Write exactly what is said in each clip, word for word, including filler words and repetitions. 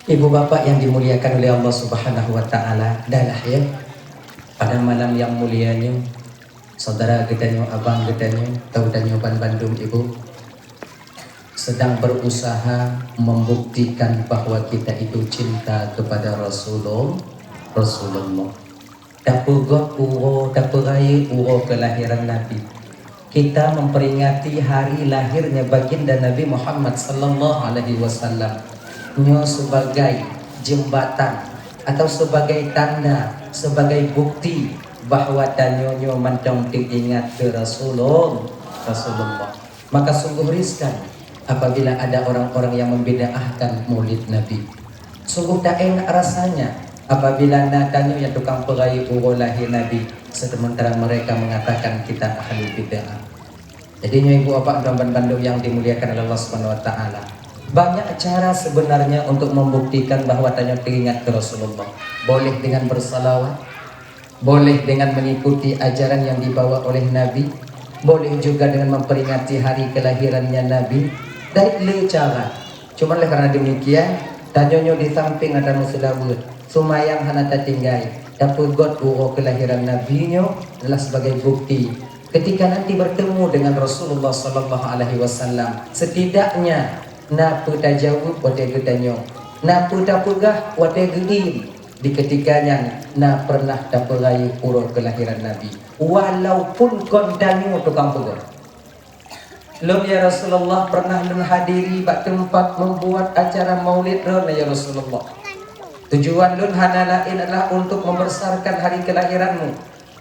Ibu bapak yang dimuliakan oleh Allah Subhanahu wa Ta'ala, dahlah ya, pada malam yang mulia nyoe, saudara geutanyoe, abang geutanyoe, atau geutanyoe banbandum ibu, sedang berusaha membuktikan bahwa kita itu cinta kepada Rasulul-, Rasulullah. Tapeugöt uroe, tapeurayeuk uroe kelahiran Nabi. Kita memperingati hari lahirnya baginda Nabi Muhammad sallallahu alaihi wasallam. Nyoe sebagai jembatan atau sebagai tanda, sebagai bukti bahwa tanyoe nyoe mantong teuingat keu Rasulul-, Rasulullah. Maka sungguh riskan apabila ada orang-orang yang membid'ahkan Maulid Nabi. Sungguh tak enak rasanya apabila na tanyoe nyang tukang peurayeuk uroe lahé Nabi, sementara mereka mengatakan kita ahli bid'ah. Jadi nyoe ibu bapak dan bandum yang dimuliakan oleh Allah Subhanahu wa Ta'ala. Banyak cara sebenarnya untuk membuktikan bahwa tanyoe teuingat keu Rasulullah. Boleh dengan bersalawat, boleh dengan mengikuti ajaran yang dibawa oleh Nabi, boleh juga dengan memperingati hari kelahirannya Nabi. Dari le cara. Cuma oleh karena demikian, tanyoe nyoe di samping ada meuseulaweuet, sumayang hana tatinggai, tapeugöt uroe kelahiran Nabi nyoe adalah sebagai bukti. Ketika nanti bertemu dengan Rasulullah sallallahu alaihi wasallam, setidaknya na peue tajaweueb watée geutanyoe, na peue tapeugah watée geuieng. Di ketika nyan na pernah tapeurayeuk uroe kelahiran Nabi, walaupun kon tanyoe tukang peugöt. Lôn, ya Rasulullah, pernah lôn hadiri bak teumpat membuat acara maulid lôn, ya Rasulullah. Tujuan lôn hana laén adalah untuk membesarkan hari kelahiranmu.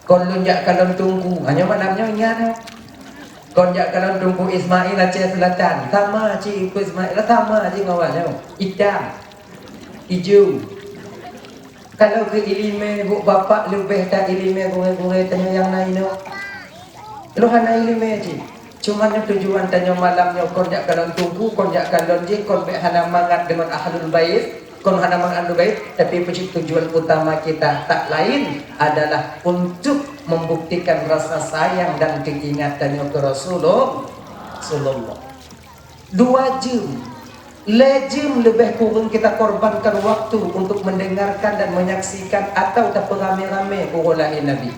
Kon lôn jak kalon teungku, ha, nyoe malam nyoe ingat. Kon jak kalon teungku Ismail Aceh Selatan, sama cit teungku Ismail, sama cit ngon awak nyoe. Itam, ijo. Kalau keu iéleumé, bu bapak leubeh that iéleumé gurée-gurée tanyoe nyang na inoe. Lôn hana iéleumé cit. Cuma nyoe tujuan tanyoe malam nyoe kon jak kalon teungku, kon jak kalon jih, kon bék hana mangat deungon Ahlul Bait, kon hana mangat Ahlul Bait, tapi peue cit tujuan utama kita tak lain adalah untuk membuktikan rasa sayang dan keuingat tanyoe keu Rasulullah. Rasulullah. Dua jeuem, lhée jeuem leubeh kureueng kita korbankan waktu untuk mendengarkan dan menyaksikan atau tapeuramé-ramé uroe lahé Nabi.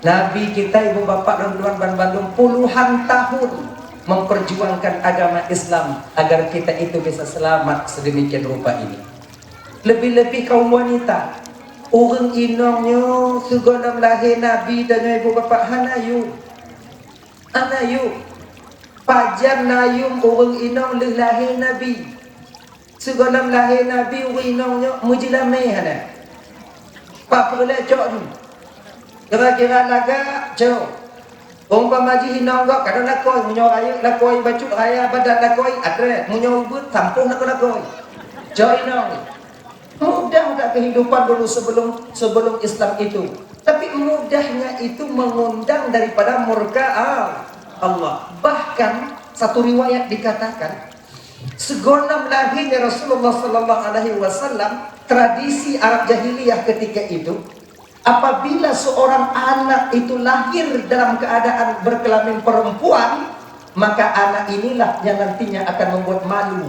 Nabi kita, ibu bapak dan tuan bandum, puluhan tahun memperjuangkan agama Islam agar kita itu bisa selamat sedemikian rupa ini. Lebih-lebih kaum wanita, ureuëng inong nyoe sigohlom lahé Nabi tanyoe, ibu bapak, hana yum. Hana yum. Pajan na yum ureuëng inong lheueh lahé Nabi. Sigohlom lahé Nabi, ureuëng inong nyoe meujeulamé hana. Pat peureulée cok nyoe. Kira-kira lagak cok. Umpama jih inong gob kadang lakoe, meunyoe rayeuk lakoe, bacut raya badan lakoe, atrée. Meunyoe ubit, sampôh lakoe-lakoe. Cok inong. Mudah tak kehidupan dulu sebelum, sebelum Islam itu? Tapi mudahnya itu mengundang daripada murka Al-, Allah. Bahkan satu riwayat dikatakan, sigohlom lahirnya Rasulullah sallallahu alaihi wasallam, tradisi Arab jahiliyah ketika itu, apabila seorang anak itu lahir dalam keadaan berkelamin perempuan, maka anak inilah yang nantinya akan membuat malu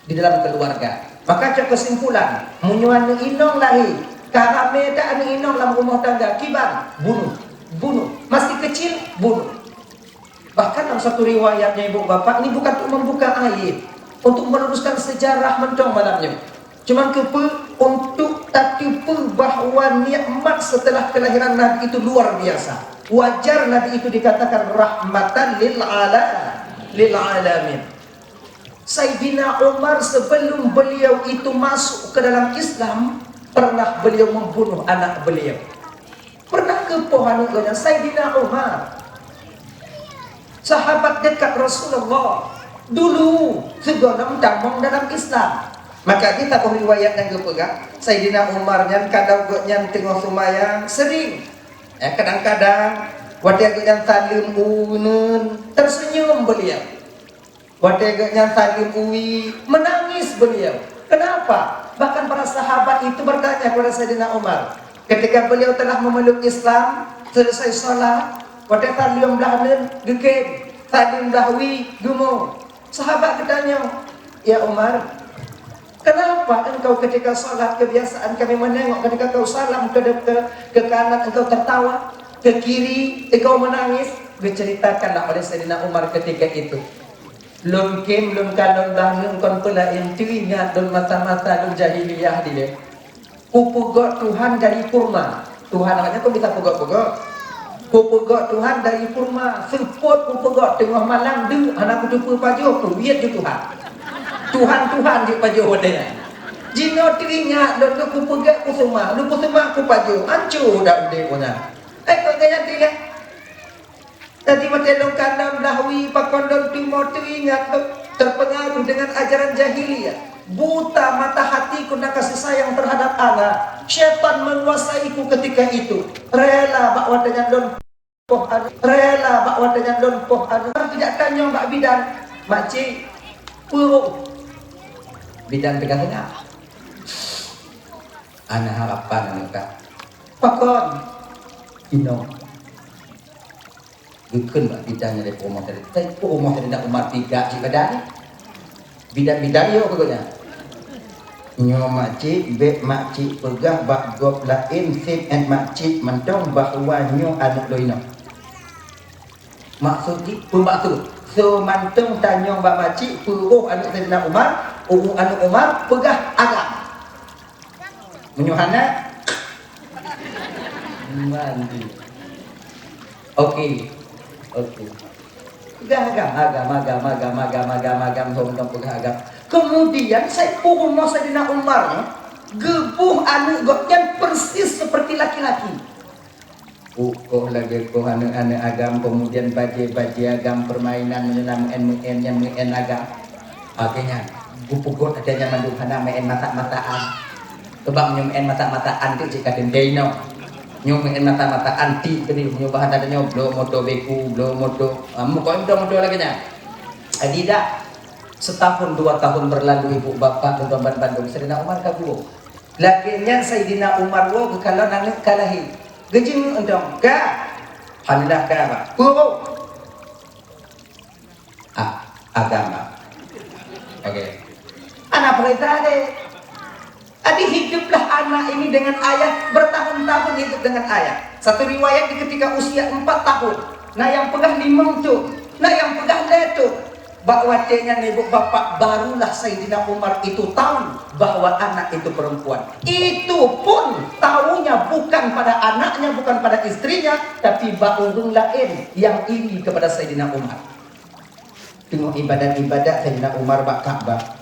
di dalam keluarga. Maka cok kesimpulan, meunyoe aneuk inong lahé, ka ramé that aneuk inong lam rumoh tangga, kiban, bunuh, bunuh. Masih kecil, bunuh. Bahkan dalam satu riwayatnya ibu bapak, ini bukan untuk membuka aib, untuk meluruskan sejarah mantong malam nyoe. Cuman keupeue, untuk tateupeue bahwa nikmat setelah kelahiran Nabi itu luar biasa. Wajar Nabi itu dikatakan rahmatan lil ala-, lil alamin. Saidina Umar sebelum beliau itu masuk ke dalam Islam, pernah beliau membunuh anak beliau. Pernah keupoh aneuk geuh nyan Saidina Umar. Sahabat dekat Rasulullah. Dulu, sigohlom tamong dalam Islam. Maka kita boh riwayat nyang geupeugah, Saidina Umar nyan kadang gobnyan teungoh seumayang, sering. Eh, kadang-kadang, watée gobnyan saleuem uneuen, tersenyum beliau. Watée gobnyan saleuem uwie, menangis beliau. Kenapa? Bahkan para sahabat itu bertanya kepada Saidina Umar. Ketika beliau telah memeluk Islam, selesai salat, watée saleuem blah neuen, geukém, saleuem blah wie, geumo. Sahabat geutanyong, "Ya Umar, Kenapa engkau ketika salat kebiasaan kami menengok ketika kau salam ke, ke, ke kanan engkau tertawa, ke kiri engkau menangis? Diceritakanlah oleh Saidina Umar ketika itu. Lôn kém, lôn kalon blah neuk kon peulaén, teuingat lôn masa-masa lôn jahiliyah dilèe. Kupeugöt Tuhan dari kurma. Tuhan awaknyan kon bisa peugöt-peugöt. Kupeugöt Tuhan dari kurma, seupôt kupeugöt teungoh malam deuk hana kuteupeue pajoh, kuwiet ju Tuhan. Tuhan-Tuhan ju pajoh watèe nyan. Jinoe teuingat lôn, lôn kupeugöt kuseumah, lôn kuseumah kupajoh, ancô dak udép nyan. Eh, kok gaya tinggai? Jadi watèe lôn kalon blah wie pakon lôn teurimong teuingat lôn terpengaruh dengan ajaran jahiliyah. Buta mata hatiku na kasih sayang terhadap anak. Syaitan menguasaiku ketika itu. Rela bak watèe nyan lôn poh aneuk. Rela bak watèe nyan lôn poh aneuk. Tidak tanyong bak bidan. Makcik, peue rôh? Bidan teuka seungap. Hana harapan aneuk ka. Pakon? Inong. Geukheun bak bidan nyang di peurumoh tadi. Tapi peurumoh tadi nak umat tiga cit badan. Bidan-bidan yo keu gobnyan. Nyoe makcik, bèk makcik peugah bak gob laén, sép ét makcik mantong bahwa nyoe aneuk lôn inong. Maksud jih, peue maksud? Seumantong tanyong bak makcik, peue rôh aneuk Saidina Umar, ureueng aneuk Umar, peugah agam. Meunyoe hana, mandi. Oke. Oke. Peugah agam, agam, agam, agam, agam, agam, agam, hom dong peugah agam. Kemudian, sai peurumoh Saidina Umar nyoe geuboh aneuk gobnyan persis seperti laki-laki. Ukoh lagèe koh aneuk-aneuk agam, kemudian bajèe-bajèe agam, permainan meunyoe na meu'en-meu'en nyang meu'en agam. Akhirnya, geupeugöt até nyan mandum hana meu'en masak-masakan. Coba meunyoe meu'en masak-masakan tu cit ka teuntèe inong. Nyoe meu'en masak-masakan ti tadi, meunyoe bahasa tanyoe bloe moto beku, bloe moto, ah, meuko moto-moto lagèe nyan. Jadi dak, setahun dua tahun berlalu ibu bapak dan teman bandum, Saidina Umar ka geuwoe. Lagèe nyan Saidina Umar woe geukalon aneuk ka lahé. Geujeuet mantong, ka. Alhamdulillah, ka, Pak. Peue? Ah, agama. Oke. Anak peurintah deh. Jadi hiduplah anak ini dengan ayah, bertahun-tahun hidup dengan ayah. Satu riwayat di ketika usia empat tahun. Nah, yang peugah limong thon. Nah, yang peugah lhèe thon. Bak watèe nyan ibu bapak barulah Saidina Umar itu tahu bahwa anak itu perempuan. Itu pun taunya bukan pada anaknya, bukan pada istrinya, tapi bak ureueng laén yang iri kepada Saidina Umar. Teungoh ibadat-ibadat Saidina Umar bak Ka'bah.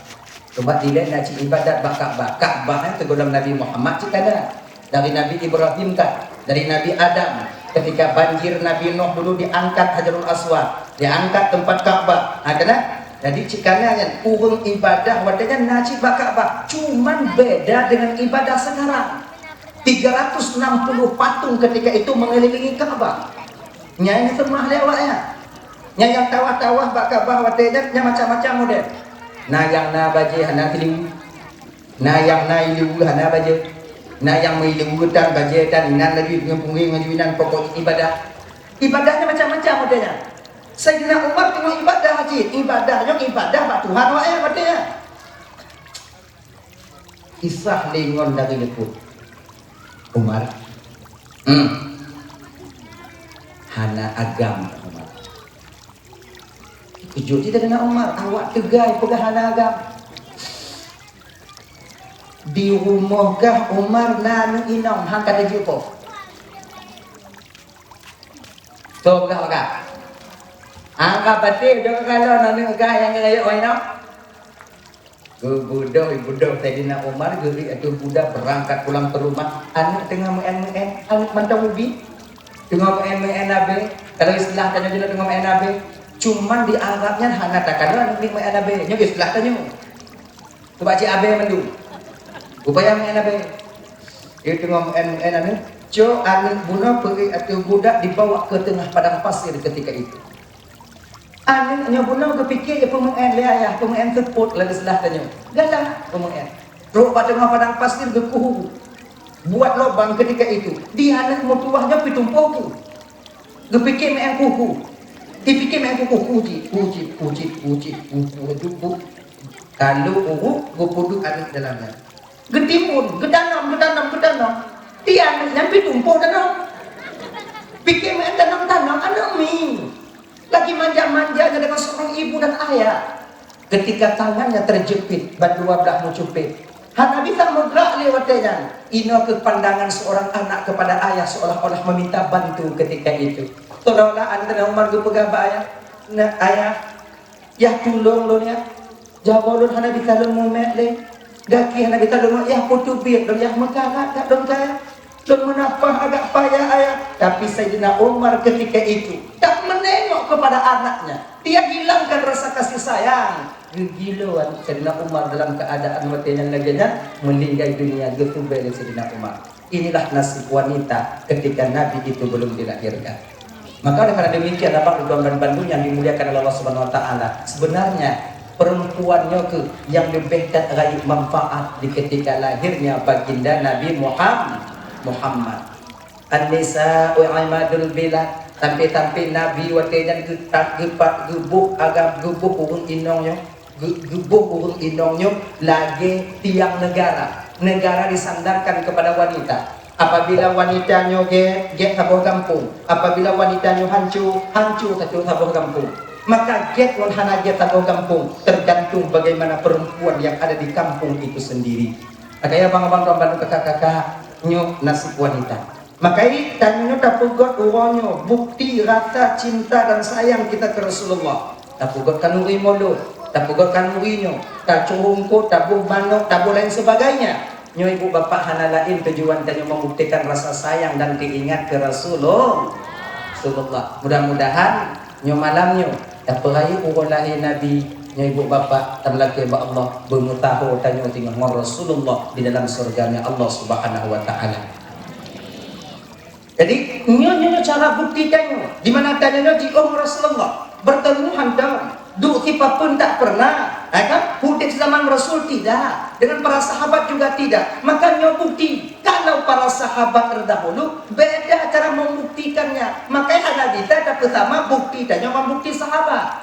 Coba dilèe na cit ibadat bak Ka'bah. Ka'bah nyan teugohlom Nabi Muhammad cit ka na. Dari Nabi Ibrahim ka, dari Nabi Adam. Ketika banjir Nabi Nuh dulu diangkat Hajarul Aswad, diangkat tempat Ka'bah. Ha, ka na? Jadi cit ka na nyan, ureueng ibadah watèe nyan na cit bak Ka'bah. Cuman beda dengan ibadah sekarang. Tiga ratus enam puluh patung ketika itu mengelilingi Ka'bah. Nyan nyang seumah lé awaknyan. Nyan nyang tawaf-tawaf bak Ka'bah watèe nyan, nyan macam-macam model. Na nyang na bajèe hana siluweue. Na nyang na iluweue hana bajèe. Na nyang meuiluweue tan bajèe tan inan laju ngon punggeng laju inan, pokok ibadah. Ibadah nyan macam-macam model nyan. Saidina Umar teungoh ibadah cit, ibadah nyoe ibadah bak Tuhan awaknyan watèe nyan. Kisah lé ngon dari likôt. Umar. Hmm. Hana agam Umar. Keujot cit Saidina Umar, awak teugai peugah hana agam. Di rumoh kah Umar na aneuk inong, han ka teujeuet po? Soe peugah-peugah? Angka patéh, jok ka kalon aneuk kah nyang geurayeuk inong? Geubeudôh, geubeudôh Saidina Umar, geurik ateueh kuda beurangkat pulang keu rumoh. Aneuk teungoh meu'en-meu'en, aneuk mantong ubit. Teungoh meu'en-meu'en abèe, kalau istilah tanyoe jinoe teungoh meu'en abèe. Cuman dianggap nyan hana takalon aneuk meu'en abèe. Nyoe istilah tanyoe. Coba cit abèe mandum. Bubaya meu'en abèe. Dia teungoh meu'en-meu'en aneuk. Cok aneuk bunoe peurik ateueh kuda dibawa ke tengah padang pasir ketika itu. Aneuk nyoe bunoe geupiké peumeu'en lé ayah, peumeu'en seupôt lagèe istilah tanyoe. Galak peumeu'en. Trok bak teungoh padang pasir geukuhu. Buat lubang ketika itu. Di aneuk meutuwah nyoe peutumpôh ku. Geupiké meu'en kuku. Geupiké meu'en kuku, kucit, kucit, kucit, kucit, kuku, kuku. Ka lheueh uruek geupeuduek aneuk dalam nyan. Geutimbun, geutanom, geutanom, geutanom. Di aneuk nyan pih tumpôh tanom. Pike meu'en tanom-tanom aneuk mi. Lagi manja-manjanya dengan seorang ibu dan ayah. Ketika tangannya terjepit bak dua blah meucupet, hana bisa meugrak lé watée nyan. Inoe keuh pandangan seorang anak kepada ayah seolah-olah meminta bantu ketika itu. Seolah-olah aneuk Umar geupeugah bak ayah, "Nak ayah, yah tulông lôn yah. Jaroe lôn hana bisa lôn mumet lé. Gaki hana bisa lôn mumet, yah peuteubiet lôn, yah meukarat dak lôn kayah. Lôn meunafah agak payah ayah." Tapi Saidina Umar ketika itu tak menengok kepada anaknya. Dia hilangkan rasa kasih sayang. Geugilo Saidina Umar dalam keadaan watée nyan lagée nyan, meuninggai dunia, geutubée lé Saidina Umar. Inilah nasib wanita ketika Nabi itu belum dilahirkan. Maka oleh karena demikian, Bapak Ibu dan Bandung yang dimuliakan oleh Allah Subhanahu wa Taala, sebenarnya perempuan nyoe keuh yang leubeh that rayeuk manfaat di ketika lahirnya baginda Nabi Muham-, Muhammad. An-nisa'u imadul bilad. Sampai-sampai Nabi watée nyan geutat geupat geuboh agam geuboh ureuëng inong nyoe, geu-, geuboh ureuëng inong nyoe lagée tiang negara. Negara disandarkan kepada wanita. Apabila wanita nyoe gét, gét saboh gampông. Apabila wanita nyoe hanco, hanco saboh gampông. Maka gét ngon hana gét saboh gampông tergantung bagaimana perempuan yang ada di kampung itu sendiri. Maka ya abang-abang, tuan bandum, kakak-kakak, nyoe nasib wanita. Maka tanyoe tapeugét uroe nyoe bukti rasa cinta dan sayang kita ke Rasulullah. Tapeugét khanuri mulod, tapeugét khanuri nyoe, tacurungkot, taboh manok, taboh lain sebagainya. Nyoe ibu bapak hana lain tujuan tanyoe membuktikan rasa sayang dan teuingat ke Rasulullah. Rasulullah. Mudah-mudahan nyoe malam nyoe tapeurayeuk uroe lahé Nabi, nyoe ibu bapak tameulakée bak Allah, beumeusaho tanyoe singoh ngon Rasulullah di dalam syurga-Nya Allah Subhanahu wa Taala. Jadi nyoe, nyoe, nyoe cara bukti tanyoe di mana tanyoe nyoe jiôh ngon Rasulullah, bertemu hantom, duek sipapeuen tak pernah, ya kan? Udeb zaman Rasul tidak, dengan para sahabat juga tidak. Maka nyoe bukti kalau para sahabat terdahulu beda cara membuktikannya. Makanya hana bisa tapeusama bukti tanyoe ngon bukti sahabat.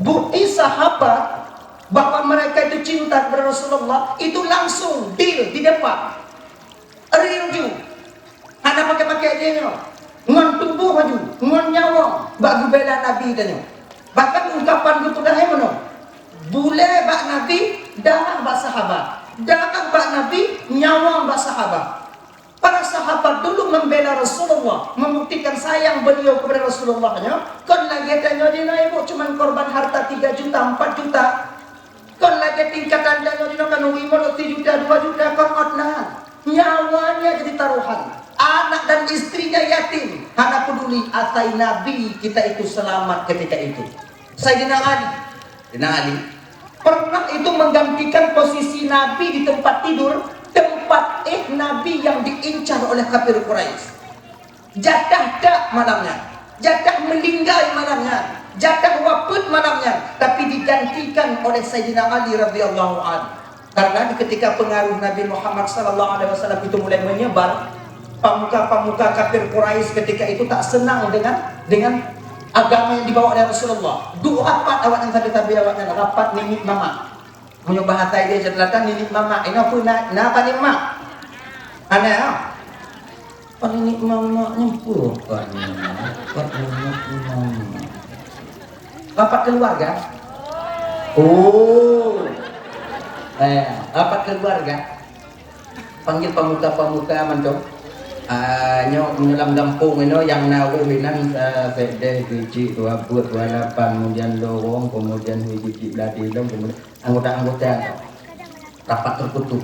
Bukti sahabat bahwa mereka itu cinta kepada Rasulullah itu langsung deal di depan. Real ju. Hana pakai-pakai je nyoe. Ngon tuboh aju, ngon nyawöng bak geubela Nabi tanyoe. Bahkan ungkapan geupeugah nyan meunoe, "Bulée bak Nabi, darah bak sahabat. Darah bak Nabi, nyawöng bak sahabat." Para sahabat dulu membela Rasulullah, membuktikan sayang beliau kepada Rasulullah nyoe, kon lagée tanyoe jinoe ibu cuman korban harta tiga juta, empat juta. Kon lagée tingkatan tanyoe jinoe khanuri mulod sijuta, dua juta, kon ot na. Nyawanya jadi taruhan. Anak dan istrinya yatim. Hana peduli asai Nabi kita itu selamat ketika itu. Sayyidina Ali. Sayyidina Ali pernah itu menggantikan posisi Nabi di tempat tidur, tempat eh Nabi yang diincar oleh kafir Quraisy. Jatah dak malam nyan, jatah meuninggai malam nyan, jatah wafeuet malam nyan, tapi digantikan oleh Saidina Ali radhiyallahu anhu. Karena di ketika pengaruh Nabi Muhammad sallallahu alaihi wasallam itu mulai menyebar, pemuka-pemuka kafir Quraisy ketika itu tak senang dengan, dengan agama yang dibawa oleh Rasulullah. Duek rapat awaknyan sabe-sabe awaknyan, rapat niniek mamak. Meunyoe bahasa Indonesia Selatan, niniek mamak. Inoe peue na, na pat niniek mamak? Hana, ah? Pat niniek mamak nyan peue? Pat niniek mamak, pat niniek mamak. Rapat keluarga? Oh. Eh, rapat keluarga. Panggil pemuka-pemuka mantong. Ah, nyoe, nyoe lam gampông inoe nyang na rôh inan, ah, Sekdes, Geuchik, Dua Buet, Dua Lapan, kemudian Lorong, kemudian Hui Geuchik, Beladi Lom, kemudian anggota-anggota rapat tertutup.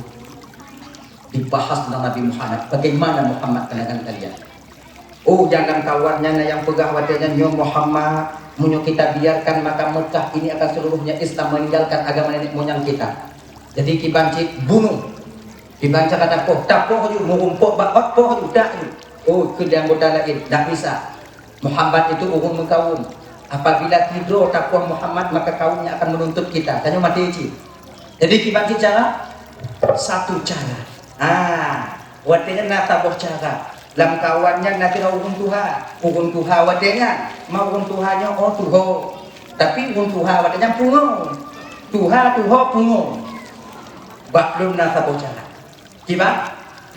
Dibahas tentang Nabi Muhammad. Bagaimana Muhammad pandangan kalian? Oh, jangan kawannya na nyang peugah watée nyan, "Nyoe Muhammad, meunyoe kita biarkan, maka Mekah ini akan seluruhnya Islam, meninggalkan agama nenek moyang kita." Jadi kiban cit bunuh. Kiban cit kata poh, tapoh ju, meurumpok bak ot poh ju, dak ju. Oh, keu di anggota lain, dak bisa. Muhammad itu ureuëng meukawöm. Apabila tidroe tapoh Muhammad, maka kaumnya akan menuntut kita. Tanyoe maté cit. Jadi kiban cit cara? Satu cara. Ah, watée nyan na saboh cara. Lam kawan nyan na sidroe ureuëng tuha. Ureuëng tuha watée nyan, ma ureuëng tuha nyoe oh tuho. Tapi ureuëng tuha watée nyan pungo. Tuha tuho pungo. Bak lôn na saboh cara. Kiban?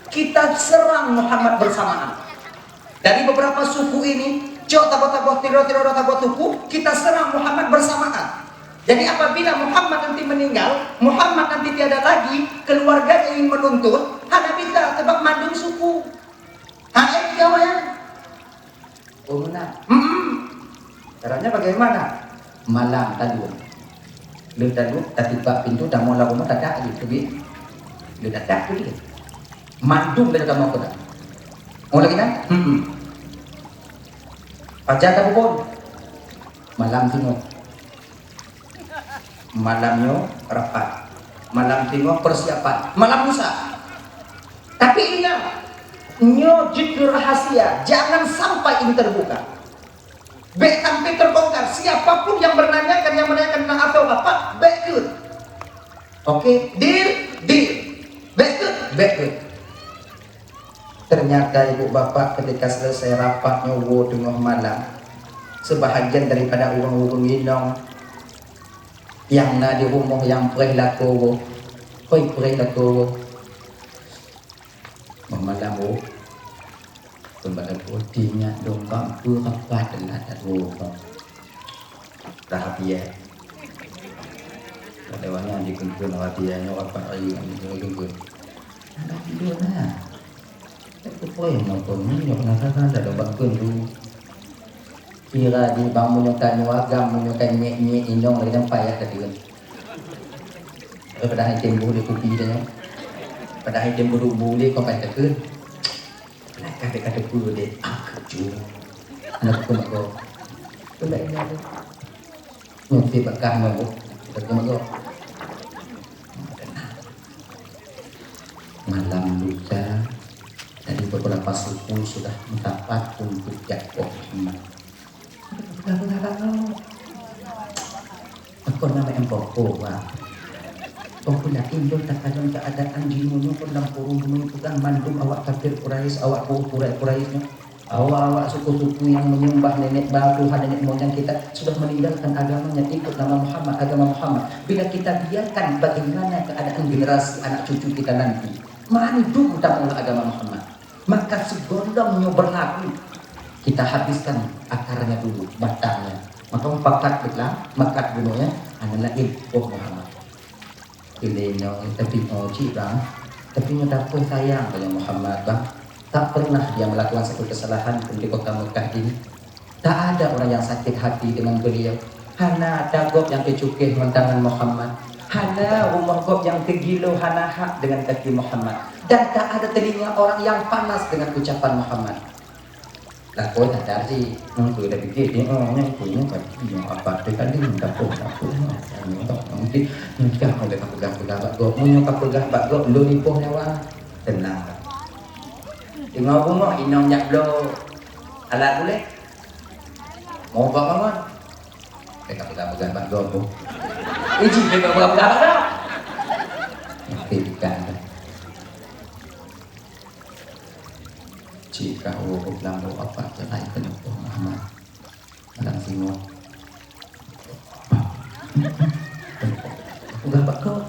Kita serang Muhammad bersamaan. Dari beberapa suku ini, cok saboh-saboh, tiroe-tiroe saboh suku, kita serang Muhammad bersamaan. Jadi apabila Muhammad nanti meninggal, Muhammad nanti tiada lagi, keluarganya ingin menuntut, hana bisa sebab mandum suku. Hai, kawan. Oh, meunan. Hmm. Caranya bagaimana? Malam taduek. Lheueh taduek, tatibak pintoe, tamong lam rumoh, tadak laju teubiet. Lheueh tadak teubiet. Mandum laju tamong keunan. Oh, lagi kan? Hmm. Pajan tabubon. Malam singoh. Malam nyoe rapat. Malam singoh persiapan. Malam lusa. Tapi ingat, nyoe jeuet keu rahasia, jangan sampai ini terbuka. Bèk sampai terbongkar. Siapapun yang menanyakan, yang menanyakan tentang atau apa, bèk keu. Oke, deal, deal. Bèk keu, bèk keu. Ternyata ibu bapak ketika selesai rapat nyoe woe teungoh malam, sebahagian daripada ureueng-ureueng inong nyang na di rumoh nyang preh lakoe woe, hôi preh lakoe woe. Meumalam woe, keumbang lakoe tinyak dong bak peue rapat teungoh that woe. Rahasia. Pada awaknyan dikeue-keue rahasia nyoe rapat rayeuk nyan dikeue-keue. Adak tidur na. Tak kupoh nonton nyoe penasaran dah dapat keun tu. Kira di bang meunyoe ka nyoe agam, meunyoe ka nyek-nyek inong lagi nampak ya tadi kan. Padahai tempoh di kupi dia nyoe. Padahai tempoh duk bu dia kau kan tekeun. Nah, kata-kata pun dia, ah, kejut. Anak aku mak kau. Kau tak ingat tu. Nyoe pih bakah nyoe, kata mak kau. Malam lusa, dari beberapa suku sudah merapat untuk jak Poh Muhammad. Peugah-peugah bak kau. Aku nama em poh, wah. Poh pun yakin, lôn takalon keadaan jinoe nyoe pun lam kurung bunoe peugah mandum awak kafir Quraisy, awak Quraisy, Quraisy nyoe. Awak-awak suku-suku yang menyembah nenek ba-, Tuhan nenek moyang kita sudah meninggalkan agamanya, ikut nama Muhammad, agama Muhammad. Bila kita biarkan, bagaimana keadaan generasi anak cucu kita nanti? Mandum tamong agama Muhammad. Maka sigohlom nyoe berlaku, kita habiskan akarnya dulu, batangnya. Maka mupakat beulah, makat bunoe nyan, hana laén, oh Muhammad. Ilée nyoe, tapi nyoe cit bang, tapi nyoe tapeue sayang keu Muhammad bang. Tak pernah dia melakukan satu kesalahan pun di kota Mekah ini. Tak ada orang yang sakit hati dengan beliau. Hana ata gob nyang teucukéh ngon tangan Muhammad. Hana rumoh gob nyang teugilo hana hak dengan kaki Muhammad. Dan tak ada telinga orang yang panas dengan ucapan Muhammad. Lakoe that-that jih, ngon keu da pike, eh, oh, nyan keu nyan ka, nyoe apa teuh kali, nyoe dapur, dapur, nyoe, nyoe, nyoe, mungkin, nyoe ka, oh, ka peugah-peugah bak gob, nyoe ka peugah bak gob, lôn ipoh nyawa, teunang. Teungoh bungöng, inong jak bloe alat ulèe. Mubôk bangon. Bèk ka peugah-peugah bak gob, boh. Iji bèk ka peugah-peugah bak gob. Tapi bukan dah. Cit ka woe lam boh apa keuhai keuneuk boh Muhammad. Malam singoh. Peugah bak gob.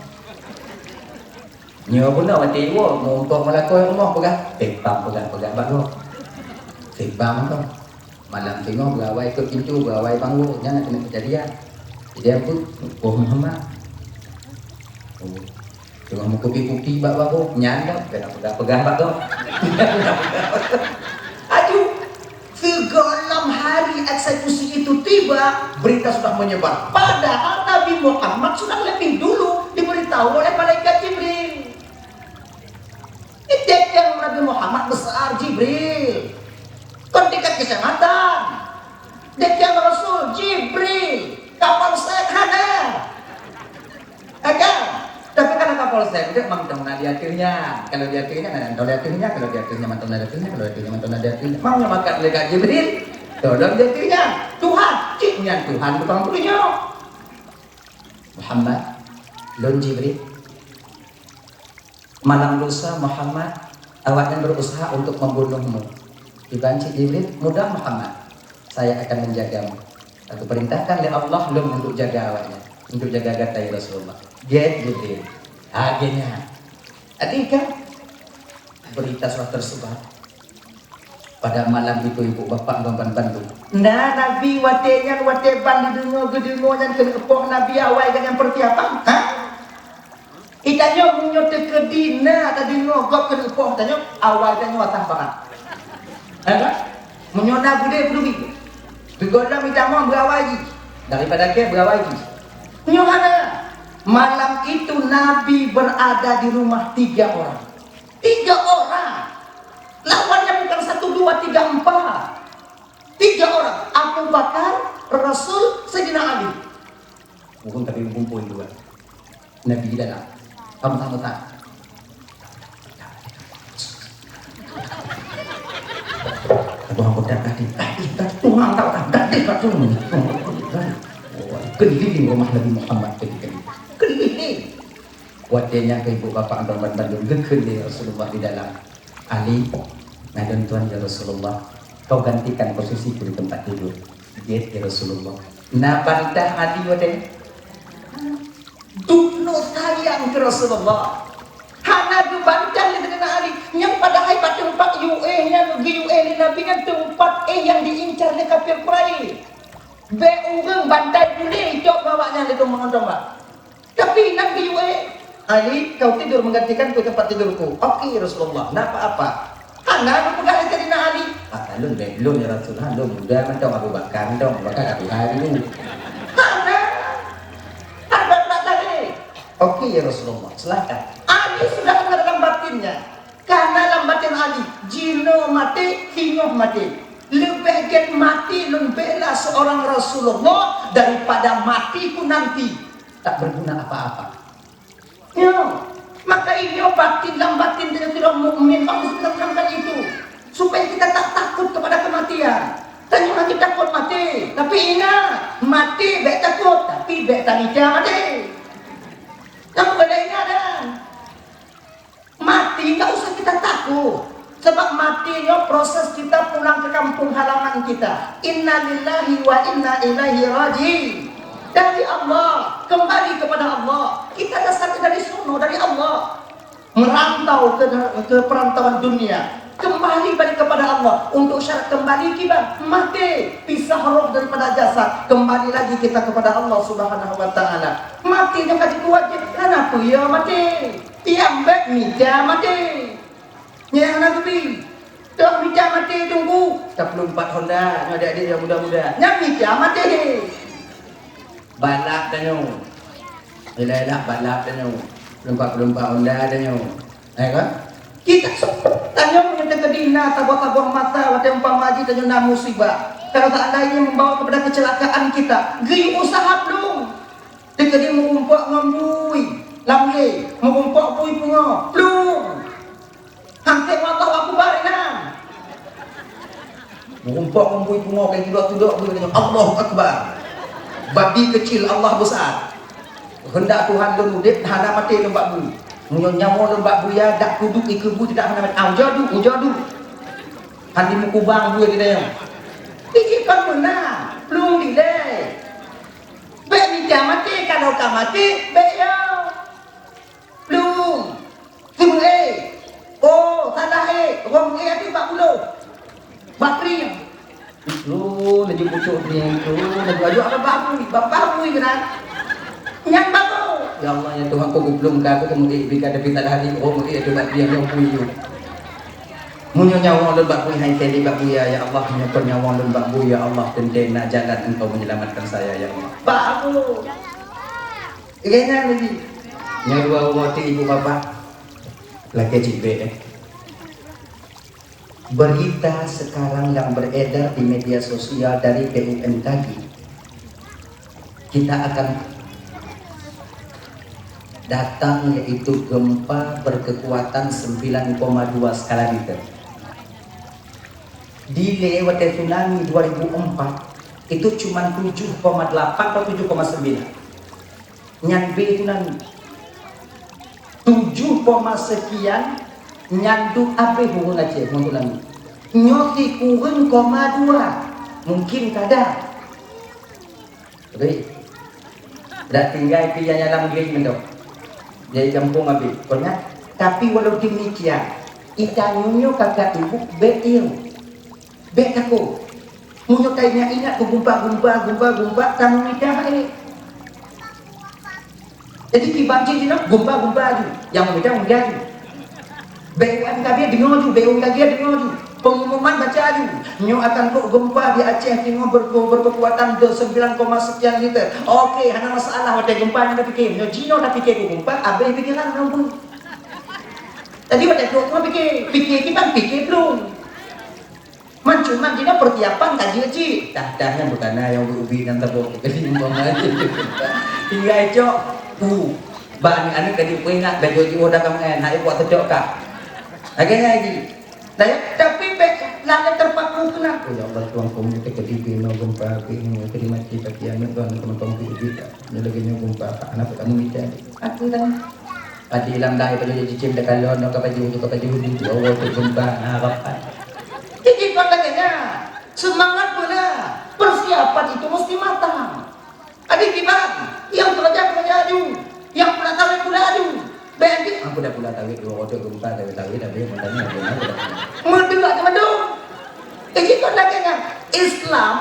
Nyoe pun dah mati woe, mumpung meulakoe rumoh peugah, timbang peugah-peugah bak gob. Timbang tu. Malam singoh beurawai keu pintoe, beurawai banggong, nyan keuneuk keujadian. Jadi apa? Boh Muhammad. Oh. Teungoh meukupi-kupi bak banggong, nyan dah, keuneuk peugah-peugah bak gob. Aduh, sigohlom hari eksekusi itu tiba, berita sudah menyebar. Padahal Nabi Muhammad sudah lebih dulu diberitahu oleh malaikat Jibril. Idéh nyang Nabi Muhammad besar Jibril. Kon tingkat kecamatan. Idéh nyang Rasul Jibril. Kapolsek hana. Ada. Tapi kan Kapolsek itu memang teman di akhirnya. Kalau di akhirnya, nah, kalau di akhirnya, kalau di akhirnya, mantan di akhirnya, kalau di akhirnya, mantan di akhirnya. Mau nyobakan malaikat Jibril. Tolong di akhirnya. Tuhan. Cik nyan Tuhan tukang punya. Muhammad. Lôn Jibril. Malam lusa Muhammad, awaknyan berusaha untuk membunuhmu. Iban cit Jibril, mudah Muhammad, saya akan menjagamu. Aku perintahkan oleh Allah lôn untuk jaga awaknyan. untuk jaga gata, ya Rasulullah. Gét Jibril. Akhirnya, tadi kan berita sudah tersebar. Pada malam itu, ibu bapak ngon ban bandum. Nah, Nabi watée nyan, watée ban dideungoe, geudeungoe nyan keuneuk poh Nabi awai gobnyan persiapan. Ha? Itanyoe meunyoe teukeudi na tadeungoe gob keuneuk poh tanyoe, awai tanyoe atas barat. Ya kan? Meunyoe na beudé peuduri. Beugolom itamong beuawai jih. Daripada kée beuawai jih. Nyoe hana. Malam itu Nabi berada di rumah tiga orang. Tiga orang. Lawannya bukan satu, dua, tiga, empat. Tiga orang. Abu Bakar, Rasul, Sayyidina Ali. Bukan tapi kumpul dua. Nabi di dalam. Kamu tahu tak? Abu Bakar tadi, tadi, tadi, Tuhan tahu tak? Tadi, tadi. Keliling rumah Nabi Muhammad ketika itu. Keliling. Watée nyan keu ibu bapak ngon ban bandum geukheun lé Rasulullah di dalam. "Ali, ngon lôn tuan ya Rasulullah, kau gantikan posisiku di tempat tidur." Jeuet ya Rasulullah. Na bantah Ali watée nyan. Dum sayang keu Rasulullah. Hana geubantah lé Saidina Ali. Nyang padahai bak teumpat yue nyan geuyue lé Nabi nyan teumpat éh nyang diincar lé kafir Quraisy. Bék ureuëng bantai puléh icok bak awaknyan lé teumpat ngon tombak. Tapi nan geuyue, "Ali, kau tidur menggantikanku tempat tidurku." "Oke, Rasulullah, ndak apa-apa." Hana geupeugah lé Saidina Ali, "Mata lôn bék lôn, ya Rasulullah, lôn muda mantong Abu Bakar, mantong Abu Bakar ka tuha dulu." Hana. Hana bak tadi. "Oke, ya Rasulullah, silakan." Ali sudah hana dalam batinnya. Karena lam batin Ali, jinoe maté, singoh maté. Leubeh gét maté lôn bela seorang Rasulullah daripada maté ku nanti. Tak berguna apa-apa. Ya, maka ini batin lam batin dari seorang mukmin harus ditanamkan itu, supaya kita tak takut kepada kematian. Tanyoe hana takut maté, tapi ingat, maté bék takut, tapi bék tamita maté. Kamu boleh ingat dah. Mati nggak usah kita takut. Sebab mati nyoe proses kita pulang ke kampung halaman kita. Innalillahi wa inna ilaihi raji'un. Dari Allah, kembali kepada Allah. Kita dasarnya dari sono, dari Allah. Merantau ke, ke perantauan dunia. Kembali balik kepada Allah. Untuk syarat kembali kiban, mati, pisah roh daripada jasad. Kembali lagi kita kepada Allah Subhanahu wa Ta'ala. Mati nyoe ka jeuet wajéb, kenapa ya mati? Tiang bék mita maté. Nyang hana geubi. Toh mita maté teungku. Ka peuleumpat honda, nyoe adik-adik nyang muda-muda. Nyan mita maté. Balap tanyoe. Ilak-ilak balap tanyoe. Peuleumpat-peuleumpat honda tanyoe. Eh kan? Kita tanyoe meunyoe teukeudi na saboh-saboh masa watée umpama jih tanyoe na musibah. Kalau seandainya membawa kepada kecelakaan kita, geuyue usaha plueng. Teukeudi meurumpok ngon bui lam lé, meurumpok bui pungo, plueng. Hantom Allahu Akbar inan. Meurumpok ngon bui pungo, ka tudok-tudok bui, Allahu Akbar. Babi kecil, Allah besar. Kehendak Tuhan lôn udeb, hana maté lôn bak bui. Meunyoe nyawa lôn bak bui ya, dak kuduk ikeue bui, tidak hana maté. Ah, ujoe duek, ujoe duek. Hana mukubang bui di dayah. Iji kon beuna, plueng dilée. Bék mita maté, kalau ka maté, bék yo. Plueng. Seumeue. Oh, salah eh. Rhom eh até bak buloh. Bak kring. Plueng, laju pucuk kring, plueng, laju aju apa babui, bak babui keunan. Nyan bagoe. Ya Allah, ya Tuhan, kok guplueng ka, kok meuék bika, tapi salah di, oh, meuék até bak kring, rhom bui. Meunyoe nyawa lôn bak bui hai teuh bak buya, ya Allah, meunyoe kon nyawa lôn bak bui, ya Allah, teuntèe na jalan Engkau menyelamatkan saya, ya Allah. Bagus. Kena lagi. Nyoe dua uroe ti ibu bapak. Lakèe cit bèk, eh. Berita sekarang yang beredar di media sosial dari B U M T G, kita akan datang, yaitu gempa berkekuatan sembilan koma dua skala Richter. Di lé watèe tsunami dua ribu empat, itu cuma tujuh koma delapan atau tujuh koma sembilan. Nyan B tsunami. Tujuh koma sekian, nyan duek abéh ureueng Aceh ngon tsunami. Nyoe sikureueng koma dua, mungkin kada. Betul? Dak tinggai pih nyang dalam gering mantong. Jadi gampông abéh. Kon nyan. Tapi walau demikian, geutanyoe nyoe kakak ibu bèk ieng. Bèk takot. Meunyoe taingat-ingat keu gumpa, gumpa, gumpa, gumpa, tamita hai. Jadi kiban jih jinoe gumpa, gumpa aju. Nyang meumita, meumita aju. B U M K G deungoe ju, B U M K G deungoe ju. Pengumuman baca ju. Nyoe akan trok gempa di Aceh Timur ber-, berkekuatan de sembilan koma sekian liter. Oke, hana masalah watèe gempa nyan tapike. Nyoe jinoe tapike keu gempa, abéh pikiran nyoe pun. Jadi watèe trok nyoe pike, pike kiban pike belum. Man cuma jinoe persiapan ka jeuet cit. Dah, dah nyan bukan na nyang ubit-ubit nyan tabok. Jadi umpama tinggai cok. Uh, bak aneuk-aneuk ka jipeuingat, bèk jiôh-jiôh dagang nyan, hai buat teucok kah. Lagèe nyan lagi. Nah, ya, tapi bèk lalè terpaku keunan. Oh, ya Allah, Tuhan, kami kita ke di bina gempa, ke ini, ke di mati, tapi aneuk, Tuhan, teman-teman, ke di bina. Nyoe lagèe nyoe gempa, aneuk kamu mita. Aku kan. Adi lam dai pada jicim dekat lon, ka baju, ka baju, ya Allah, tu gempa, nah, rapat. Jadi, kon lagèe nyan. Semangat pula. Persiapan itu mesti matang. Adi kiban, nyang keureuja, keureuja aju. Nyang pula tawét, pula aju. Bèk adi, aku dah pula tawét, dua roda gempa, tawét, tawét, habéh, makanya aku dah pula. Meuduek aja meuduek. Jadi, kon lagèe nyan. Islam,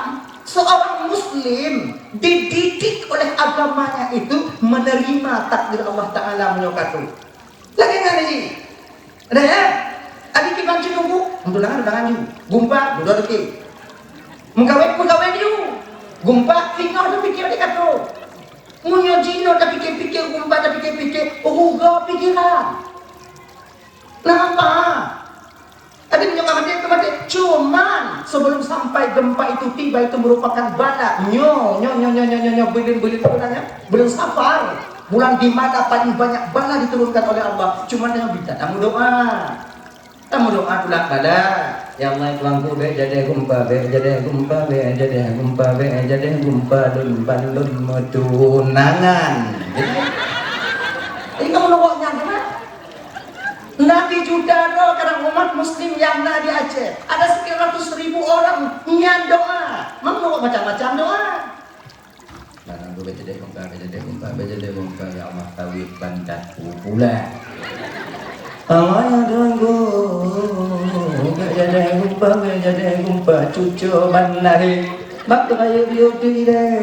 seorang muslim dididik oleh agamanya itu menerima takdir Allah Taala meunyoe ka trok. Lagèe nyan lagèe. Ada ya? Adi kiban cit nunggu, untuk tangan, tangan ju. Gumpa, duduk dikit. Meugawét, meugawét ju. Gumpa, singoh tapike dikatoe. Meunyoe jinoe tapike-pike, gumpa tapike-pike, rugoe pikiran. Kenapa? Tadi meunyoe ka maté, ka maté. Cuman, sebelum sampai gempa itu tiba, itu merupakan bala. Nyoe, nyoe, nyoe, buleuen-buleuen apa namanya? Buleuen Safar. Bulan di mana paling banyak bala diturunkan oleh Allah. Cuman dengan kita, tamu doa. Tamu doa tulak bala. Ya Allah, Tuhanku, bèk jadi gempa, bèk jadi gempa, bèk jadi gempa, bèk jadi gempa, lôn ban lôn meutunangan. Jadi, jadi kamu nunggu nyan, kan? Nabi juta droe kadang umat muslim nyang na di Aceh. Ada sekian ratus ribu orang nyan doa. Mang doa macam-macam doa. Nah, gue baca deh, gumpa, baca deh, gumpa, baca deh, gumpa. Ya Allah, tawét bantat pula. Allah ya Tuhanku, baca deh, gumpa, baca deh, gumpa, cucu ban lahé. Bak tu rayeuk biu tu ilèe.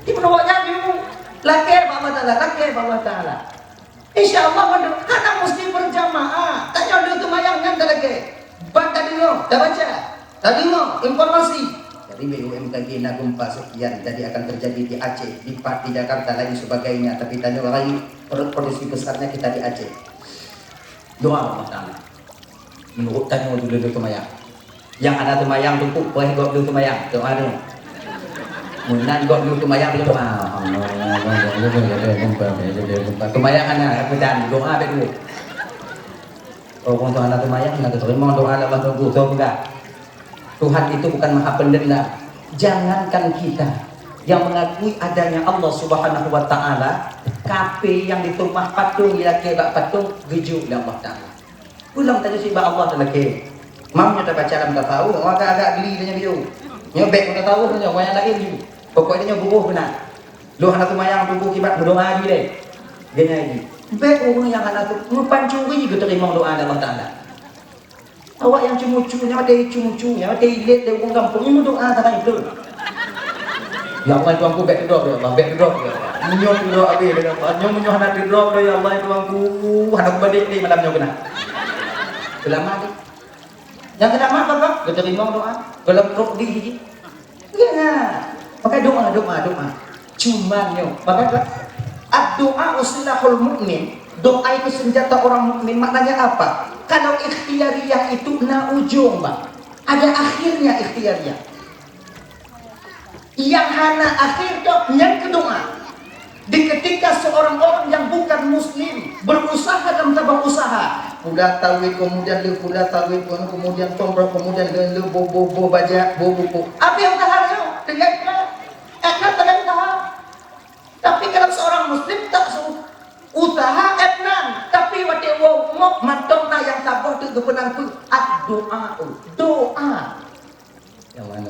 Di peunuh awak nyan, lakèe bak Allah Taala, lakèe bak Allah Taala. Insya Allah, mandum hana musti berjamaah. Tanyoe lheueh teumayang nyan talakèe. Ban tadeungoe, tabaca, tadeungoe informasi. Dari B U M K G na gempa sekian, jadi akan terjadi di Aceh, di Pa-, di Jakarta, lain sebagainya. Tapi tanyoe rayeuk, pro-, produksi besarnya kita di Aceh. Doa Allah Taala. Meunurot tanyoe dulu lheueh teumayang. Nyang hana teumayang teungku, preh gob lheueh teumayang. Doa tu. Meunan gob lheueh teumayang, dia doa. Allah, Allah, Allah, Allah, Allah, Allah, Allah, Allah. Teumayang hana, aku dan doa bèk dulu. Orang tu hana teumayang, hana teurimong doa Allah tu, tu peugah. Tuhan itu bukan maha pendenam. Jangankan kita yang mengakui adanya Allah Subhanahu wa Taala, kafé nyang diteumah patong, dilakèe bak patong, geujok lé Allah Taala. Pulang tadi sibak Allah talakèe. Mam nyoe tabaca lam tasawuf, agak-agak geli tanyoe biu. Nyoe bèk tasawuf nyoe, nyang laén ju. Pokok nyoe buruh beuna. Lôn hana teumayang tuboh kiban meudoa lé. Geunyai jih. Bèk ureueng nyang hana tu meupancuri geuteurimong doa lé Allah Taala. Awak nyang ceumucu, nyang watèe ceumucu, nyang watèe ilét lé ureueng gampông, nyoe meudoa sagai tu. Ya Allah, Tuhanku, bèk teudrop, ya Allah, bèk teudrop, ya Allah. Meunyoe teudrop abéh, ya Allah. Nyoe meunyoe hana teudrop, ya Allah, Tuhanku, hana kubadék lé malam nyoe keunan. Seulamat. Nyang keulamat, Bapak, geuteurimong doa. Golom trok di jih. Iya. Pakai doa, doa, doa. Cuman nyoe, Bapak, ad-doa silahul mukmin. Doa itu senjata orang mukmin. Maknanya apa? Kalau ikhtiariyah itu na ujong, Bang. Ada akhirnya ikhtiariyah. Nyang hana akhé toh nyan keu doa. Di ketika seorang orang yang bukan muslim berusaha dalam saboh usaha, pula tawét, kemudian le pula tawét, kemudian tomrok, kemudian le, le bo, bo, bo baja, bo buku. Apa yang usaha nyoe? Dengan ka, eh, ka teunang usaha. Tapi kalau seorang muslim tak su-, usaha, eh, nan, tapi watèe woe mok mantong na nyang saboh teuk geupeunang peue? Ad-doa. Doa. Nyang mana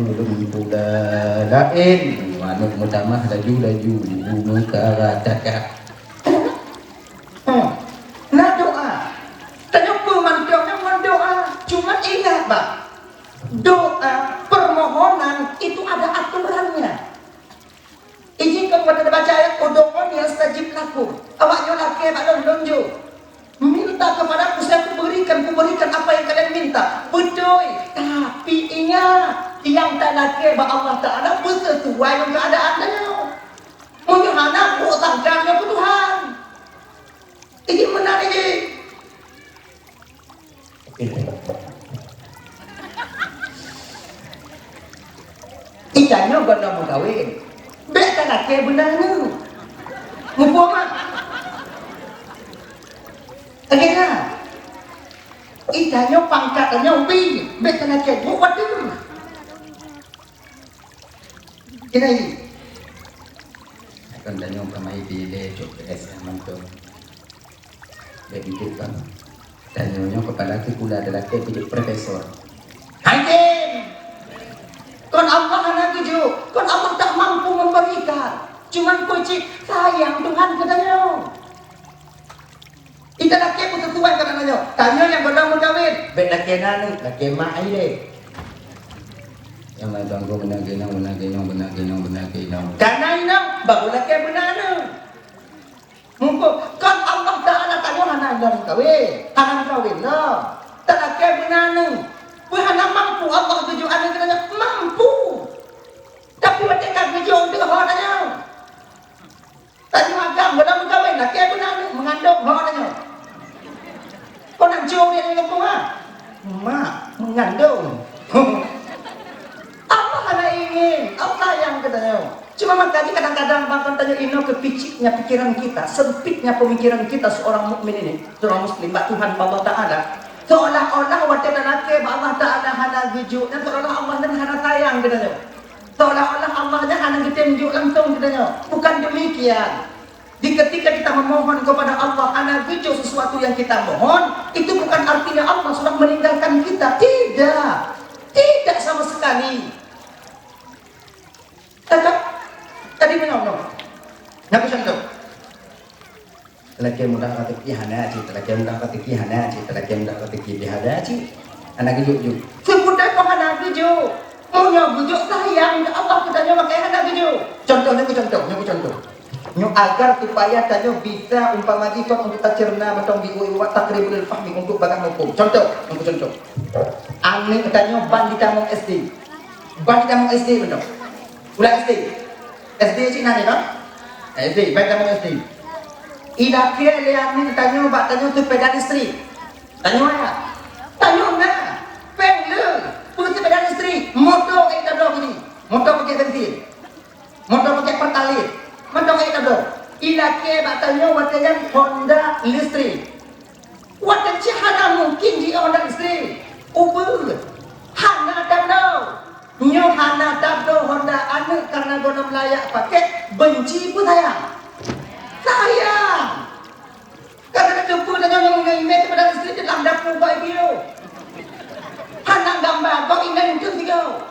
ulôn pula laén. Aneuk meutamah laju-laju, ibu meukarat that-that. Hmm. Na doa. Tanyoe peue mantong nyan ngon doa. Cuma ingat, bah, doa, permohonan itu ada aturannya. Iji kon watèe tabaca ayat, "Ud'uni astajib lakum." Awak nyoe lakèe bak lôn, lôn jaweueb. "Minta kepadaku, saya kuberikan, kuberikan apa yang kalian minta." Beutôi, tapi ingat, nyang talakèe bak Allah Taala beuseusuai ngon keuadaan tanyoe. Meunyoe hana, bôh sangka nyoe keu Tuhan. Iji meunan iji. Ita nyoe gohlom meukawen, bèk talakèe beuna aneuk. Muphom, mak? Lagèe nyan. Ita nyoe pangkat tanyoe bi, bèk talakèe buet watèe. Keunan jih. Akan tanyoe keumae di ilèe cok P S M mantong. Bèk intu kan. Tanyoe nyoe kepala sikula talakèe pih jeuet profesor. Hai tem! Kon Allah hana geujok, kon Allah tak mampu memberikan. Cuman peue cit sayang Tuhan keu tanyoe. Ita lakèe beuseusuai keu tanyoe. Tanyoe nyang gohlom meukawen, bèk lakèe na aneuk, lakèe mak ilèe. Nyang na ganggu beuna ginong, beuna ginong, beuna ginong, beuna ginong. Kana inong, baru lakèe beuna aneuk. Muphom, kon Allah Taala tanyoe hana lom kawen, hana kawen lom. Talakèe beuna aneuk. Peue hana mampu Allah geujok aneuk keu tanyoe? Mampu. Tapi watèe ka geujok deuh ho tanyoe. Tanyoe agam, gohlom meukawen, lakèe beuna aneuk, meungandong ho tanyoe. Kon ancô di gampông, ha? Mak, meungandong. Allah hana ingin, Allah sayang keu tanyoe. Cuma makanya kadang-kadang bahkan tanyoe inoe keupiciknya pikiran kita, sempitnya pemikiran kita seorang mukmin ini, seorang muslim, bak Tuhan, bak Allah Taala. Seolah-olah watèe talakèe bak Allah Taala hana geujok, dan seolah-olah Allah nyan hana sayang keu tanyoe. Seolah-olah Allah nyan hana geutem jok langsung keu tanyoe. Bukan demikian. Di ketika kita memohon kepada Allah, hana geujok sesuatu yang kita mohon, itu bukan artinya Allah sudah meninggalkan kita. Tidak. Tidak sama sekali. Tata, tadi meunyoe, nyoe. Nyoe contoh. Talakèe mudah rezeki hana cit, talakèe mudah rezeki hana cit, talakèe mudah rezeki pih hana cit. Hana geujok-jok. Seukudeh kok hana geujok. Meunyoe geujok sayang keu Allah keu tanyoe, makanya hana geujok. Contoh, nyoe contoh, nyoe contoh. Nyoe agar supaya tanyoe bisa umpama jih kon untuk taceurna mantong bi uwat takribul fahmi untuk bagaih muphom. Contoh, nyoe contoh. Aneuk tanyoe ban jitamong S D. Ban jitamong S D mantong. Ulang S D. S D cit nan, ya, kan? S D, baik kamoe S D. Ilakèe lé aneuk tanyoe bak tanyoe seupeda listrik. Tanyoe ya. Tanyoe na. Péng le. Peue seupeda listrik. Moto keu tabloe bunyi. Moto pakai bensin. Moto pakai pertalite. Moto keu tabloe. Ilakèe bak tanyoe watèe nyan Honda listrik. Watèe cit hana mungken jiôh dan istri. Ubeut. Hana tabloe. Nyoe hana tabloe Honda aneuk karena gohlom layak pakai, benci peue sayang? Sayang. Karena teupeue tanyoe nyang meunyoe imè keupada istri di lam dapu bak ié. Hana gamba, bak inong teuh sigoe.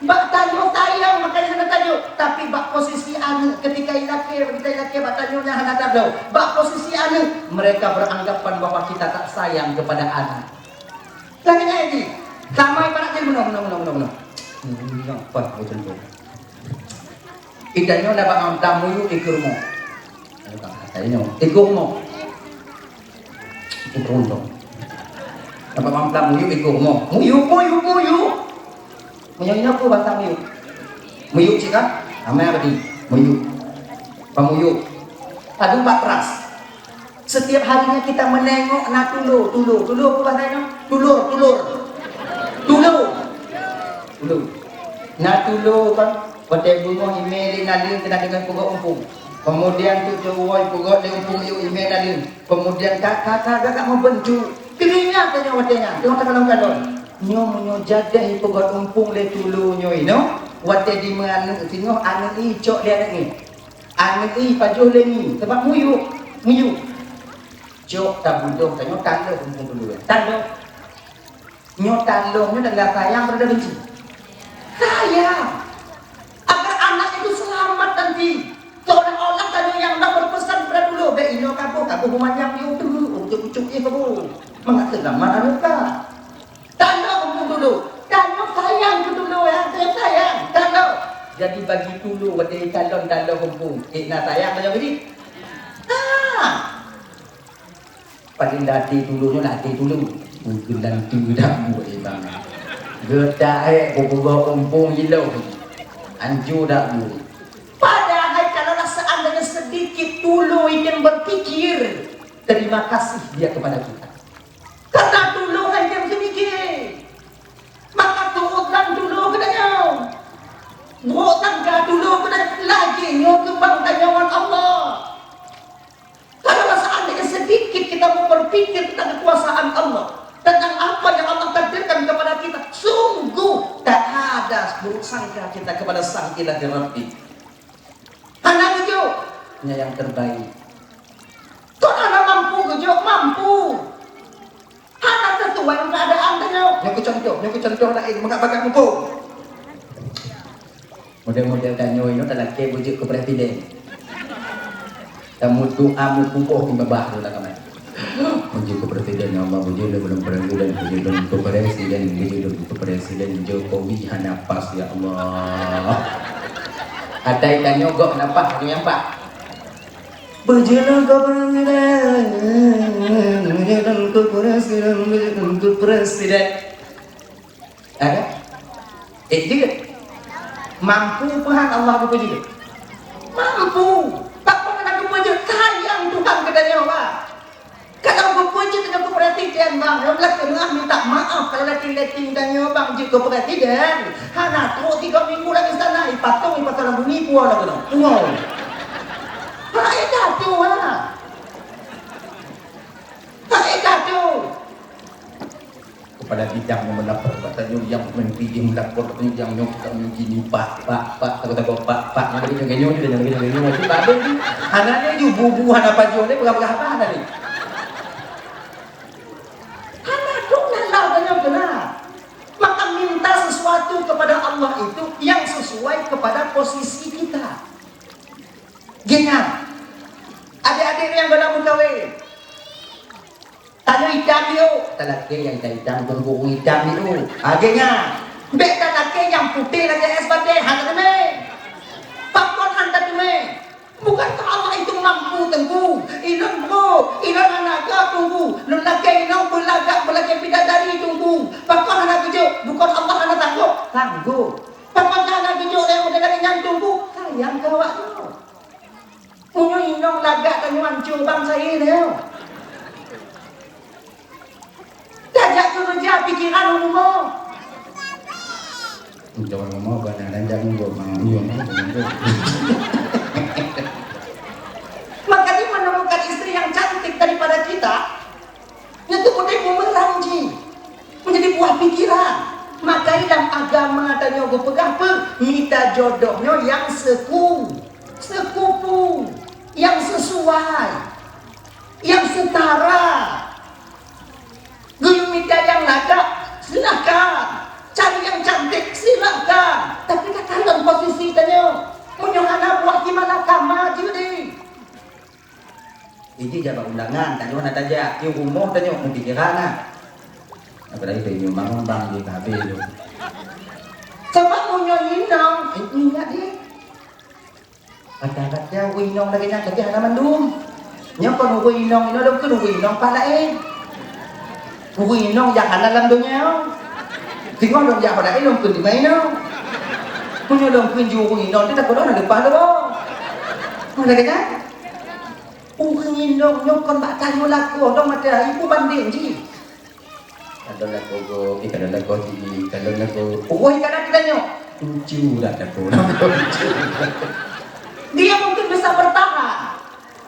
Bak tanyoe sayang, makanya hana tajok. Tapi bak posisi aneuk, ketika ilakèe, kita ilakèe bak tanyoe nyan hana tabloe. Bak posisi aneuk, mereka beranggapan bahwa kita tak sayang kepada anak. Lagèe nyan jih. Sama ibarat jih meunoe, meunoe, meunoe, meunoe, meunoe. Hmm, nyoe, pas, macam tu. Ita nyoe dapat malam muyueb di rumoh. Ayo, Kak, ayo nyoe. Di rumoh. Di rumoh. Dapat malam muyueb di rumoh. Muyueb, muyueb, muyueb. Muyueb nyoe apa bahasa muyueb? Muyueb cit kan? Ramai apa tadi? Muyueb. Pemuyueb. Tadi empat belas. Setiap harinya kita menengok na tulo, tulo. Tulo apa bahasa Indonesia? Tulur, tulur. Tulo. Tulo. Na tulo kan, watèe beungoh imè lé naleueng keunan deungon peugöt umpung. Kemudian tu jeuet woe peugöt lé umpung yôh imè naleueng. Kemudian ka, ka, ka, ka, ka meubeuncu. Teuingat tanyoe watèe nyan, teungoh takalon-kalon. Nyoe meunyoe jadeh peugöt umpung lé tulo nyoe inoe, watèe dimeuaneuk singoh aneuk icok lé aneuk nyoe. Aneuk ih pajoh lé mi, sabab miyueb, miyueb. Cok tabudôh tanyoe taloh muphom dulu. Taloh. Nyoe taloh nyoe tanda sayang tanda benci. Sayang. Agar anak itu selamat nanti. Seolah-olah tanyoe nyang na berpesan kepada dulu, bèk inoe kaboh, kaboh meumanyang di uteue, ucok-ucok ié kaboh. Mangat seulamat aneuk ka. Taloh muphom dulu. Tanyoe sayang keu dulu, ya, tanyoe sayang. Taloh. Jadi bagi dulu watèe kalon taloh muphom. Eh, na sayang tanyoe bri. Ah. Paling dak até tulông nyoe, dak até tulông. Mungken dan tu dak buet iban. Geutak ék peugah umpung ilông. Ancu dak buet. Padahai kalaulah seandainya sedikit tulông itu berpikir, terima kasih dia kepada kita. Karena tulông hai dia sedikit. Maka tuutkan tulông keu tanyoe. Buet sangka tulông keu tanyoe. Lagèe nyoe keumbang tanyoe ngon Allah. Kalau seandainya sedikit kita mau berpikir tentang kekuasaan Allah, tentang apa yang Allah takdirkan kepada kita, sungguh tak ada buruk sangka kita kepada Sang Ilahi Rabbi. Hana geujok, nyan nyang terbaik. Kon hana mampu geujok, mampu. Hana sesuai ngon keuadaan tanyoe. Nyoe keu contoh, nyoe keu contoh laén, mangat bagah muphom. Model-model tanyoe inoe talakèe beujeuet keu presiden. Tameudoa meukuboh di babah tu lah kaman. Beujeuet keu presiden, ya Allah, beujeuet lôn keu presiden, beujeuet lôn keu presiden, beujeuet lôn keu presiden Jokowi hana pas, ya Allah. Atai tanyoe gob hana pas, tanyoe nyang pas. Beujeuet lôn keu presiden, beujeuet lôn keu presiden, beujeuet lôn keu presiden. Ada? Eh, jeuet. Mampu Tuhan Allah geupeujeuet? Mampu. Pakon hana geupeujeuet? Sayang Tuhan keu tanyoe, bah. Kalau geupeujeuet tanyoe keu presiden, bang, lôn lakèe meuah minta maaf kalau letting-letting tanyoe, bang, jeuet keu presiden. Hana trok tiga minggu lagi sana, ipatong, ipatong lam bumi, puwoe lagoe nyoe. Puwoe. Hana ék jatuh, ha. Hana ék jatuh. Kepala bidang nyang meulapor bak tanyoe, nyang menteri jih meulapor bak tanyoe, nyang nyoe ka meuji nyoe, pak, pak, pak, takot-takot, pak, pak, nyang lagèe nyoe, nyang lagèe nyoe, nyang lagèe nyoe, cit padum jih. Hana lé ju bu-bu, hana pajoh lé, peugah-peugah haba hana lé. Hana dong na lam tanyoe keunan. Maka minta sesuatu kepada Allah itu yang sesuai kepada posisi kita. Geuingat, adék-adék nyang goh lom meukawen. Tanyoe itam yôh, talakèe nyang itam-itam, ureueng-ureueng itam yôh. Lagèe nyan, bèk talakèe nyang putéh lagèe és batèe, hana teumé. Pakon hana teumé? Bukankah Allah itu mampu, Teungku? Ilôn brôk, ilôn hana göt, Teungku. Lôn lakèe inong beulagak, beulagèe bidadari, Teungku. Pakon hana geujok? Bukon Allah hana tanggôp? Tanggôp. Pakon hana geujok lé model lagèe nyan, Teungku? Sayang keu awak nyoe. Meunyoe inong lagak tanyoe ancô bansa nyoe. Tajak keureuja pikiran u rumoh. Uncong rumoh bana dan jak rumoh, ma, uyueng, ma, uyueng. Makanya menemukan istri yang cantik daripada kita, nyan teuh udép bumerang jih, menjadi buah pikiran. Maka dalam agama tanyoe geupeugah peue? Mita jodoh nyoe nyang seku-, sekupu, nyang sesuai, nyang setara. Geuyue mita nyang lagak, silakan. Cari nyang cantik, silakan. Tapi takalon posisi tanyoe. Meunyoe hana buah di malakama jih deh. Iji jak bak undangan, tanyoe hana tajak. Di rumoh tanyoe meupikiran na. Apalagi tanyoe bangon bang di kabeh tu. Sabab meunyoe inong, eh, ingat deh. Kadang-kadang ureueng inong lagèe nyan, tapi hana mandum. Nyoe kon ureueng inong, inong lom kheun ureueng inong pat laén. Ureueng inong jak hana lam donya. Singoh lom jak pat laén lom kheun teuma inong. Meunyoe lom kheun jih ureueng inong, teuh takot hana leupah lom. Kon lagèe nyan. Ureueng inong nyoe kon bak tanyoe lakoe, dong matahari peubandeng jih. Kadang lakoe gob, eh, kadang lakoe sini, kadang lakoe, oh, kadang kita nyoe. Lucu dah lakoe. Dia mungkin bisa bertahan.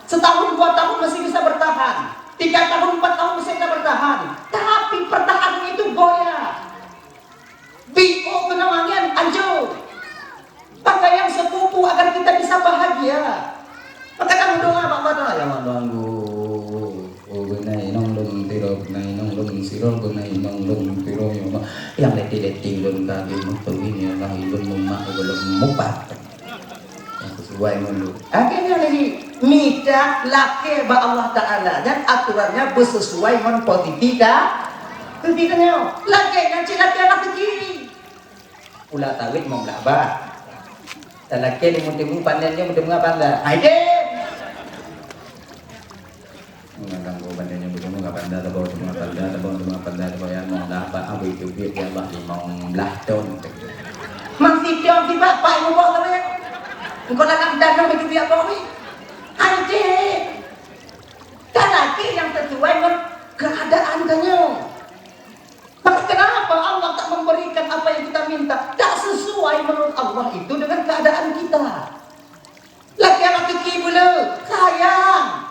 Setahun, dua tahun masih bisa bertahan. Tiga tahun, empat tahun masih bisa bertahan. Tapi pertahanan itu goyah. Biôh keunong angén, ancô. Pakai nyang sekupu agar kita bisa bahagia. Mak luang guru, oh, beunai nong lôn tiro, beunai nong lôn siro, beunai nong lôn tiro, ya Allah. Nyang leti-leti lôn ka geumeupeugah, ya Allah, lôn mumat, lôn mupat. Nyang sesuai ngon lôn. Akhirnya lagi mita lakée bak Allah Taala dan aturannya bersesuai ngon posisi ka, posisi tanyoe. Lakée nyan cit lakée raseuki. Pula sawét limong blah bak. Talakée timu-timu panen nyoe meuteumé banda. Hai deh. Mengadang ko panen nyoe meuteumé banda, tabang meuteumé banda, tabang meuteumé banda, tabang ya limong blah bak, abui teubiet ya Allah limong blah ton. Masih tiang sibak pai mubok tadi. Engkau dalam danau itu biar bau ni. Hai deh. Talakée nyang sesuai ngon keadaan tanyoe. Maka kenapa Allah tak memberikan apa yang kita minta? Tak sesuai menurut Allah itu dengan keadaan kita. Lagée aneuk teuki beuleu, sayang.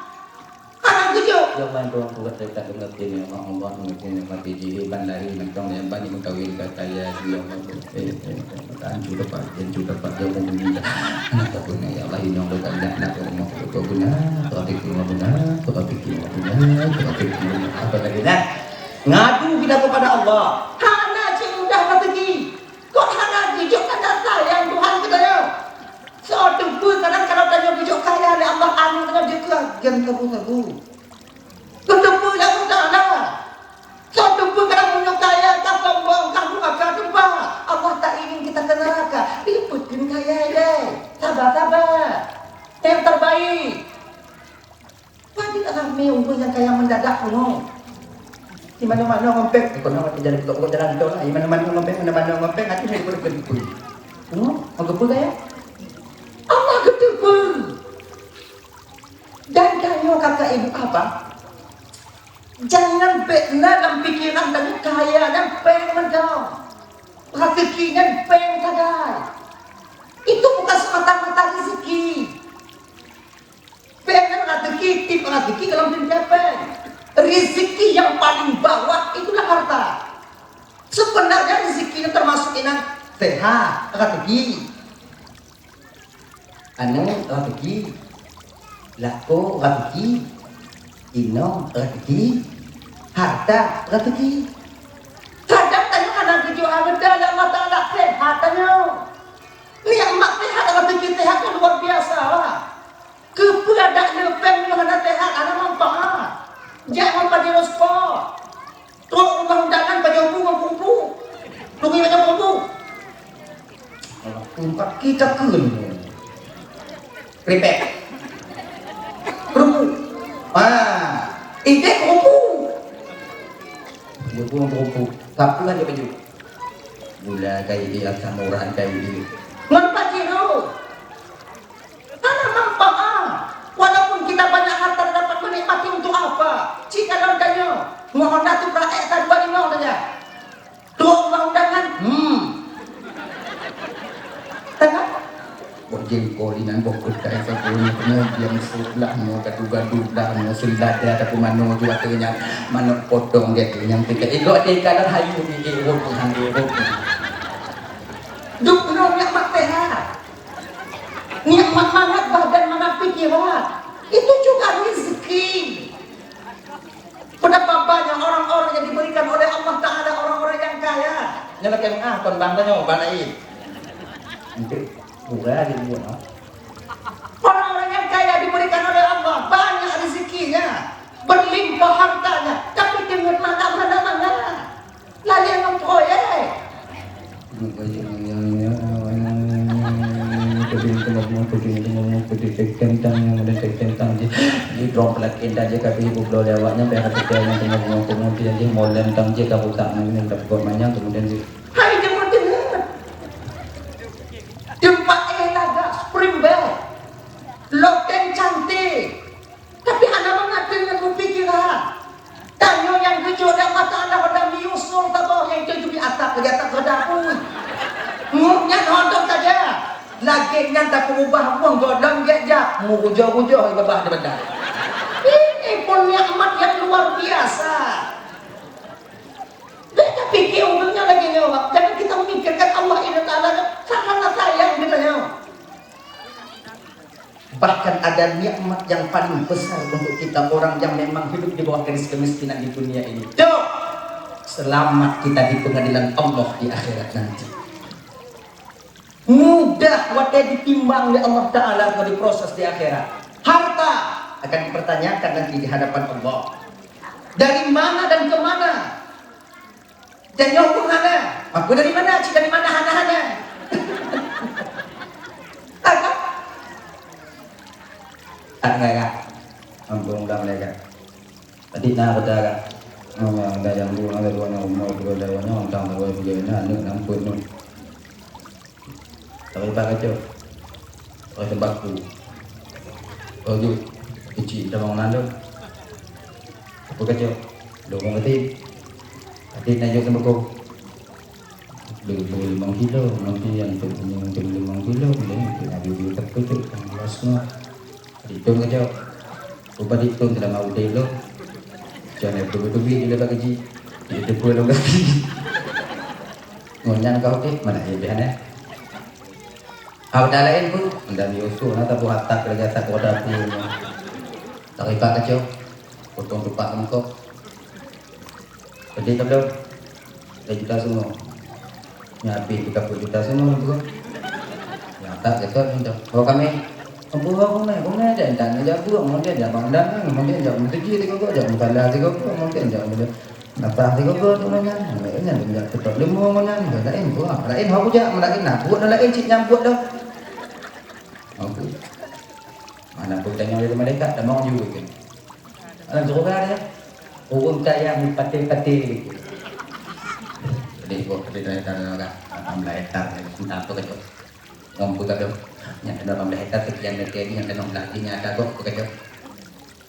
Aneuk geujok. Ya Allah, Tuhan, buat saya tak dengar dia, ya Allah, Allah, mungkin yang mati jihad, bandari, mantong, yang bani mengkawin, kata ya, ya Allah, eh, eh, eh, hancur dapat, hancur dapat, ya Allah, ini dah. Anak tak punya, ya Allah, ini yang dah tak nak, nak, nak, nak, tak punya, tak ada punya, tak ada punya, tak ada punya, apa lagi, nah? Ngadu kita kepada Allah. Hana cit mudah raseuki. Kok hana geujok kata sayang Tuhan keu tanyoe? Soe teupeu kadang kalau tanyoe geujok kaya lé Allah, aneuk tanyoe jeuet keu gen sabu-sabu. Keuteupeu lé Allah Taala. Soe teupeu kadang meunyoe kaya ka sombong, ka dua ka teumpat. Allah tak ingin kita ke neraka. Dipeuteun kaya ilée. Sabar-sabar. Yang terbaik. Padi ramé ureueng nyang kaya mendadak nyoe. Di mana-mana ngompeng, eh, kona watèe jalan tok, jalan tol, di mana-mana ngompeng, mana-mana ngompeng, hati hana beureukat dipeu. Nyoe, mau geupeu kaya? Allah geuteupeue. Dan tanyoe kakak ibu abang, jangan bèk na lam pikiran tanyoe kaya nyan péng mantong. Raseuki nyan péng sagai. Itu bukan semata-mata rezeki. Péng nyan raseuki, tiep raseuki dalam dunia péng. Rezeki yang paling bawah itulah harta. Sebenarnya rezeki itu termasuk inan sehat, raseuki. Aneuk raseuki, lakoe raseuki, inong raseuki, harta raseuki. Kadang tanyoe hana geujok hareuta lé Allah Taala, sehat tanyoe. Nikmat sehat, raseuki sehat nyan luar biasa, wah. Keupeue adak le péng nyoe hana sehat, hana manfaat? Jak ngon Pajero Sport. Trok rumoh undangan bajèe bu ngon peurumpok. Lungui bajèe peurumpok. Empat kita keun. Ripek. Peurumpok. Ah, idéh peurumpok. Bajèe bu ngon peurumpok. Sapeue aja baju. Gula kayu dia, asam urat kayu dia. Ngon Pajero. Hana manfaat. Walaupun kita banyak harta dan dapat menikmati untuk apa? Cik kalau tanya, mohon dah tu peraek satu dua lima saja. Dua orang undangan, hmm. Tengah. Boh jengkol inan, boh keutai saboh nyoe, nyoe biang seublah nyoe, gadu-gadu blah nyoe, seulada ataupun manoe jua teuh nyan, manok potong dia teuh nyang tiga. Ego teuh ikan dan hayu ni, eh, rot, hang, eh, rot. Dup nyoe nikmat sehat. Nikmat mangat badan, mangat pikiran. Itu juga rezeki. Betapa banyak orang-orang yang diberikan oleh Allah Taala, orang-orang yang kaya. Nyoe lakèe meu'ah kon bang tanyoe, bang Naim. Untuk murah di buat, ha? Orang-orang yang kaya diberikan oleh Allah banyak rezekinya, berlimpah hartanya, tapi deungon mangat hana mangat. Lalé ngon proyek. Tentang yang ada tentang je. Di drum pelakin dan je kami ibu bloe lewatnya biar kita yang tengok ngomong tentang je kamu tak nangis dapat buat manyang kemudian di Hai jeuet deungoe. Teumpat eh lagak spring bed. Loteng cantik. Tapi hana mangat deungon meupikiran. Tanyoe nyang geujok dak mata anak pada miusul saboh nyang tujoh di atap lagi atap pada pun. Ngut nyan hondok saja. Lagèe nyan tapeurubah rumoh gohlom gèt jak. Meurujoh-rujoh ié babah di bandar. Ini pun nikmat yang luar biasa. Bèk tapiké ureueng nyan lagèe nyoe, Pak. Jangan kita memikirkan Allah Taala nyan sangatlah sayang geutanyoe. Bahkan ada nikmat yang paling besar untuk kita orang yang memang hidup di bawah garis kemiskinan di dunia ini. Cok! Selamat kita di pengadilan Allah di akhirat nanti. Mudah watée ditimbang lé Allah Ta'ala atau diproses di akhirat. Harta akan dipertanyakan nanti di hadapan Allah. Dari mana dan ke mana? Dan nyoe pun hana. Maka dari mana? Cik dari mana hana-hana? Ada? Tak dengar, Kak? Ampun, dah malaikat. Tadi na kata, Kak. Oh, ada yang dua, ada dua, ada umur, dua, ada dua, ada orang, ada dua, ada dua, ada anak, nampak tu. Tapi bak kacau. Orang tembakau. Oh, jom. Kecil, dah bangun anda. Apa kacau? Dah bangun mati. Hati nak jawab tembakau. Beli, beli limong kilo, nanti yang tu, yang tu limong kilo, beli tu nak beli tak kacau, yang belas semua. Dihitung kacau. Rupa dihitung dalam udeb lo. Jangan ada betul-betul duit dia dapat gaji. Dia tu pun longgar. Ngon nyan kau udeb, mana dia dah, eh? Haba laén pun, anda mi usul, na tabu hatak kerja tak bodoh pun. Tak ripak kacau. Potong tupak mangkok. Jadi, tak tahu. Tiga juta semua. Nya habis tiga puluh juta semua tu. Nya tak cakap minta. Kalau kami, "Ampun, ampun, ampun, ampun, dan, dan, jago, ampun, dan, jangan dan, ampun, dan, jangan terjadi tiga kok, jangan salah tiga kok, ampun, dan, jangan, jangan, natah tiga kok, tu, kan, kan, kan, tetap lima, kan, kan, lain, tu, ah, lain, hak bujak, lain, nah, buat lain, cik nyambut dah." Ampun. Mana pun tanya oleh malaikat, dah mau juga, kan. Alam syurga dia. Ureueng kaya meupatéh-patéh. Jadi, kok kita tanya orang, lapan belas hektar, entah apa kacau. Ngomong kacau. Yang kena lapan belas hektar, sekian meter ni, yang kena lagi, yang ada kok, apa kacau.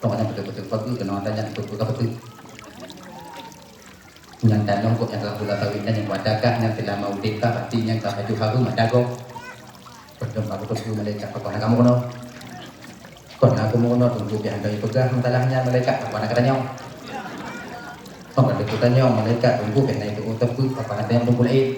Pokoknya betul-betul bagus, kena tanya betul-betul apa tu. Nyang tanoh kok nyang ka pula kawin dan nyang kuadakah nyang teulama udeb ka, pasti nyang ka baju harum ada gob. Peudong aku teupeu malaikat pakon hana kamoe keunoe. Kon aku meurunoe teungku pih hana jipeugah masalah nyan malaikat pakon hana katanyong. Kon ka teupeu tanyong malaikat teungku pih hana jiteupeue pakon hana tanyong teungku laén.